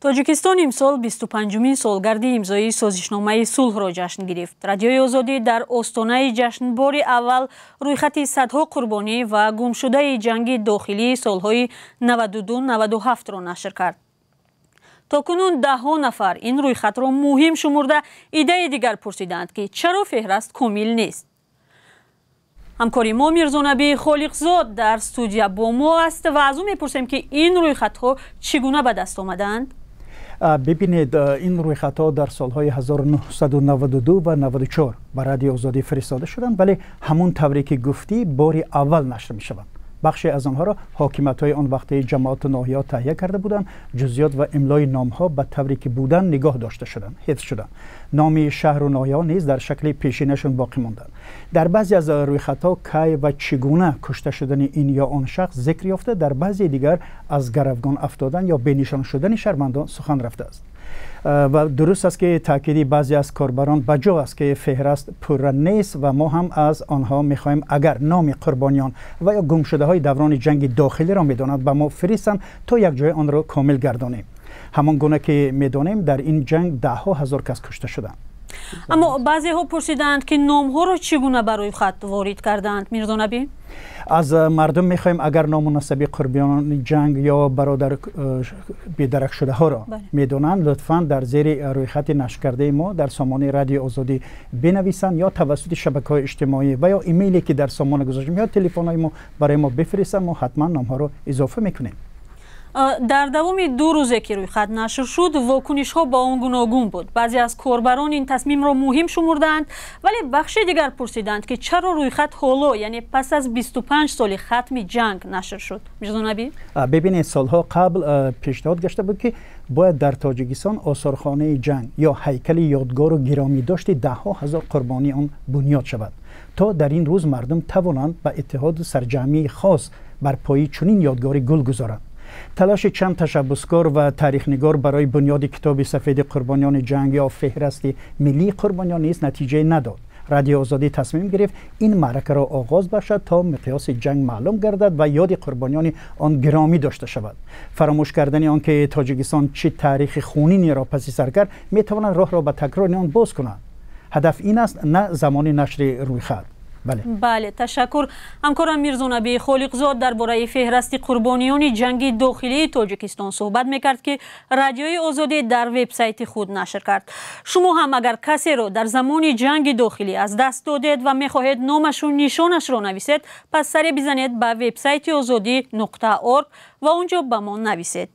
Тоҷикистон имсол 25-умин солгарди имзои созишномаи сулҳро ҷашн гирифт. Радиои Озодӣ дар остонаи ҷашн бори аввал рӯйхати садҳо қурбонӣ ва гумшудаи ҷанги дохилии солҳои 92-97-ро нашр кард. То кунун даҳҳо нафар ин рӯйхатро муҳим шумурда, иддаи дигар пурсидаанд, ки чаро феҳраст комил нест. Ҳамкори мо Мирзонабӣ Холиқзод дар студия бо мо аст ва аз ӯ мепурсем, ки ин рӯйхатҳо чӣ гуна ба даст омадаанд. Бибинед, ин рӯйхатҳо дар солҳои 1992 ва 94 ба Радиои Озодӣ фиристода шуданд, вале ҳамон тавре ки гуфтӣ, бори аввал нашр мешаванд. Бахше аз онҳоро ҳокимиятҳои он вақтаи ҷамоату ноҳияҳо таҳия карда буданд. Ҷузъиёт ва имлои номҳо ба тавре ки буданд нигоҳ дошта шуданд, ҳифз шуданд. Номи шаҳру ноҳияҳо низ дар шакли пешинашон боқӣ монданд. Дар баъзе аз рӯйхатҳо кай ва чӣ гуна кушта шудани ин ё он шахс зикр ёфта, дар баъзе дигар аз гаравгон афтодан ё бенишон шудани шаҳрвандон сухан рафтааст. Ва дуруст аст, ки таъкиди баъзе аз корбарон ба ҷо аст, ки феҳраст пурра нест, ва мо ҳам аз онҳо мехоҳем, агар номи қурбониён ва ё гумшудаҳои даврони ҷанги дохилиро медонанд, ба мо фиристанд, то якҷоя онро комил гардонем. Ҳамон гуна ки медонем, дар ин ҷанг даҳҳо ҳазор кас кушта шуданд. Аммо баъзеҳо пурсидаанд, ки номҳоро чӣ гуна ба рӯйхат ворид кардаанд. Мирзонабӣ. Аз мардум мехоҳем, агар ному насаби қурбониёни ҷанг ё бародар бедаракшудаҳоро медонанд, лутфан дар зери рӯйхати нашркардаи мо дар сомонаи Радиои Озодӣ бинависанд ё тавассути шабакаҳои иҷтимоӣ ва ё имейле, ки дар сомона гузоштем, ё телефонҳои мо барои мо бифиристанд. Мо ҳатман номҳоро изофа мекунем. Дар давоми 2 рӯзе, ки рӯйхат нашр шуд, вокунишҳо ба он гуногун буд. Баъзе аз корбарон ин тасмимро муҳим шумурдаанд, вале бахши дигар пурсиданд, ки чаро рӯйхат ҳоло, яъне пас аз 25 соли хатми ҷанг, нашр шуд. Мирзонабӣ. Бибинед, солҳо қабл пешниҳод гашта буд, ки бояд дар Тоҷикистон осорхонаи ҷанг ё ҳайкали ёдгору гиромидошти даҳҳо ҳазор қурбонии он бунёд шавад, то дар ин рӯз мардум тавонанд ба иттиҳоду сарҷамъии хос бар пои чунин ёдгорӣ гул гузоранд. Талоши чанд ташаббускор ва таърихнигор барои бунёди китоби сафеди қурбониёни ҷанг ё феҳрасти миллии қурбониён низ натиҷае надод. Радиои Озодӣ тасмим гирифт ин маъракаро оғоз бахшад, то миқёси ҷанг маълум гардад ва ёди қурбониёни он гиромӣ дошта шавад. Фаромӯш кардани он ки Тоҷикистон чӣ таърихи хунинеро паси сар кард, метавонад роҳро ба такрори он боз кунад. Ҳадаф ин аст, на замони нашри рӯйхат. Бале, ташаккур. Ҳамкорам Мирзонабӣ Холиқзод дар бораи феҳрасти қурбониёни ҷанги дохилии Тоҷикистон суҳбат мекард, ки Радиои Озодӣ дар вебсайти худ нашр кард. Шумо ҳам агар касеро дар замони ҷанги дохилӣ аз даст додед ва мехоҳед номашу нишонашро нависед, пас саре бизанед ба вебсайти озодӣ.org ва он ҷо ба мо нависед.